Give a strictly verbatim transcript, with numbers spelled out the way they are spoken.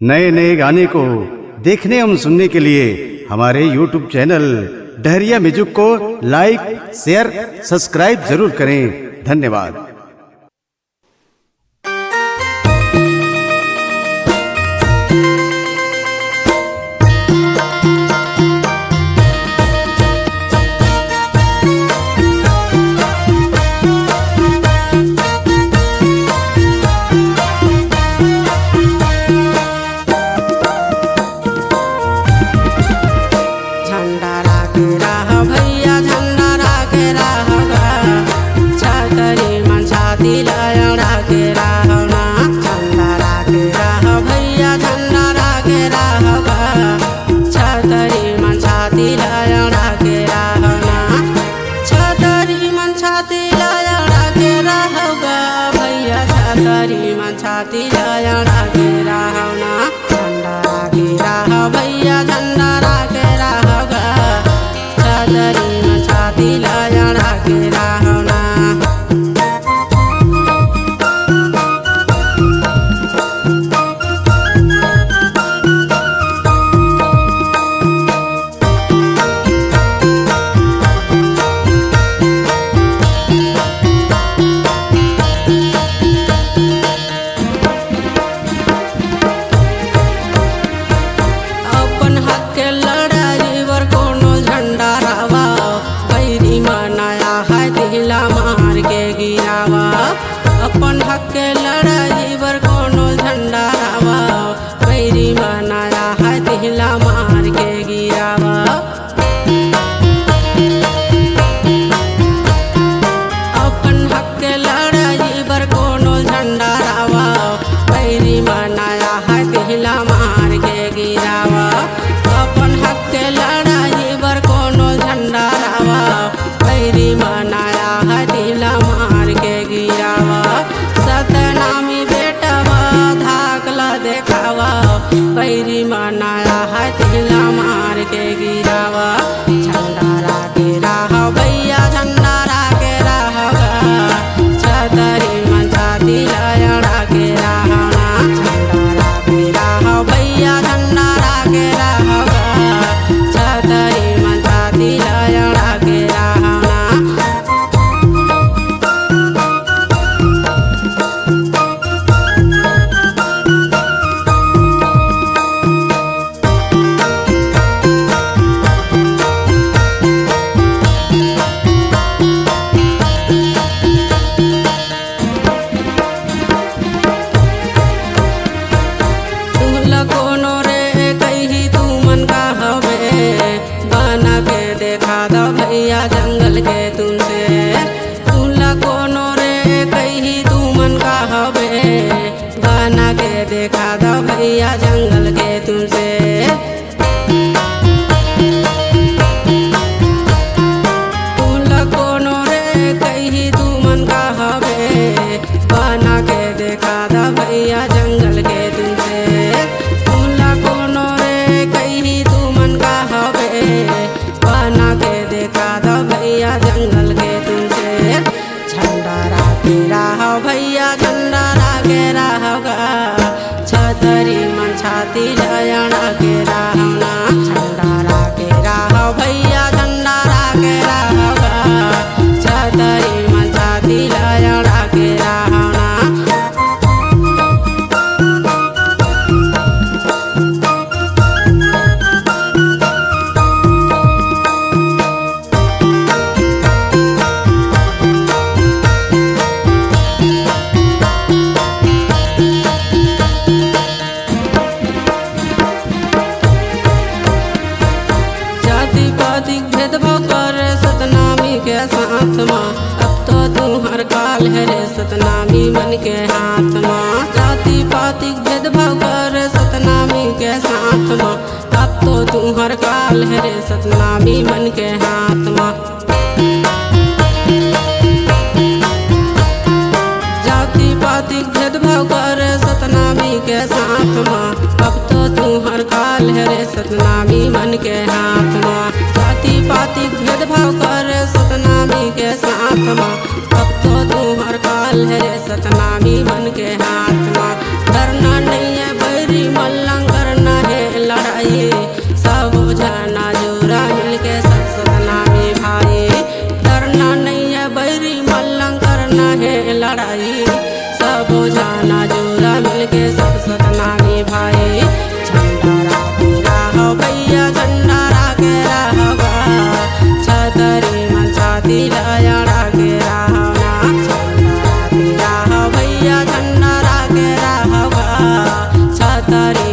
नए नए गाने को देखने एवं सुनने के लिए हमारे YouTube चैनल डहरिया म्यूजिक को लाइक, शेयर, सब्सक्राइब जरूर करें। धन्यवाद। झंडा राखे रहा भैया, झंडा राखे रहा गा। छतरी मन छाती ला अड़ा के रहा ना। झंडा राखे रहा भैया, झंडा राखे रहा गा। छतरी मन छाती ला अड़ा के रहा ना। छतरी मन छाती ला अड़ा के रहा गा भैया। छतरी मन छाती ला अड़ा के रहा ना। झंडा राखे रहा भैया, झंडा राखे रहा गा। छतरी मन छाती ला अड़ा के रहा ना। अपन हक के लड़ाई बर कोनो झंडा रावा, बैरी मन आया है तिहला मार के गिरावा। अपन हक के लड़ाई बर कोनो झंडा रावा, बैरी मन आया है तिहला मार के गिरावा। अपन हक के लड़ाई बर कोनो झंडा रावा, बैरी मन आया है तिहला मार के गिरावा। अपन हक के लड़ाई बर कोनो झंडा रावा, बैरी मन आया है तिहला मार के गिरावा। सतनामी बेटवा धाक ला देखावा, बैरी मन आया है तिहला मार के गिरावा। झंडा राखे रहा भैया, झंडा राखे रहा गा। छतरी मन छाती ला अड़ा के रहा ना। झंडा राखे रहा भैया, झंडा राखे रहा गा। छतरी मन छाती ला अड़ा के रहा ना। तुमला कोनो रे कही तुमन का हवे, बना के देखा दो भैया जंगल के तुमसे। तुमला कोनो रे कही तुमन का हवे, बना के देखा दो भैया जंगल के तुमसे। तुमला कोनो रे कही तुमन का हवे, बना के देखा दो भैया जंगल के तुमसे। तुमला कोनो रे कही तुमन का हवे, बना के देखा दो भैया जंगल के तुमसे। झंडा राखे रहा भैया, झंडा राखे रहा गा। छतरी मन छाती ला अड़ा के रहा ना। झंडा राखे रहा भैया, झंडा राखे रहा गा। छतरी मन छाती ला अड़ा के रहा ना। जाति पातिक भेदभाव करे सतनामी के साथ मा, अब तो तुंहर काल हे रे सतनामी मन के हाथ मा। जाति पातिक भेदभाव करे सतनामी के साथ मा, अब तो तुंहर काल हे रे सतनामी मन के हाथ मा। जाति पातिक भेदभाव करे सतनामी के साथ मा, अब तो तुंहर काल हे रे सतनामी मन के हाथ मा। जाति पातिक भेदभाव करे सतनामी के साथ मा, अब तो तुंहर काल हे रे सतनामी मन के हाथ मा। डरना नइये बैरी मन ला तारे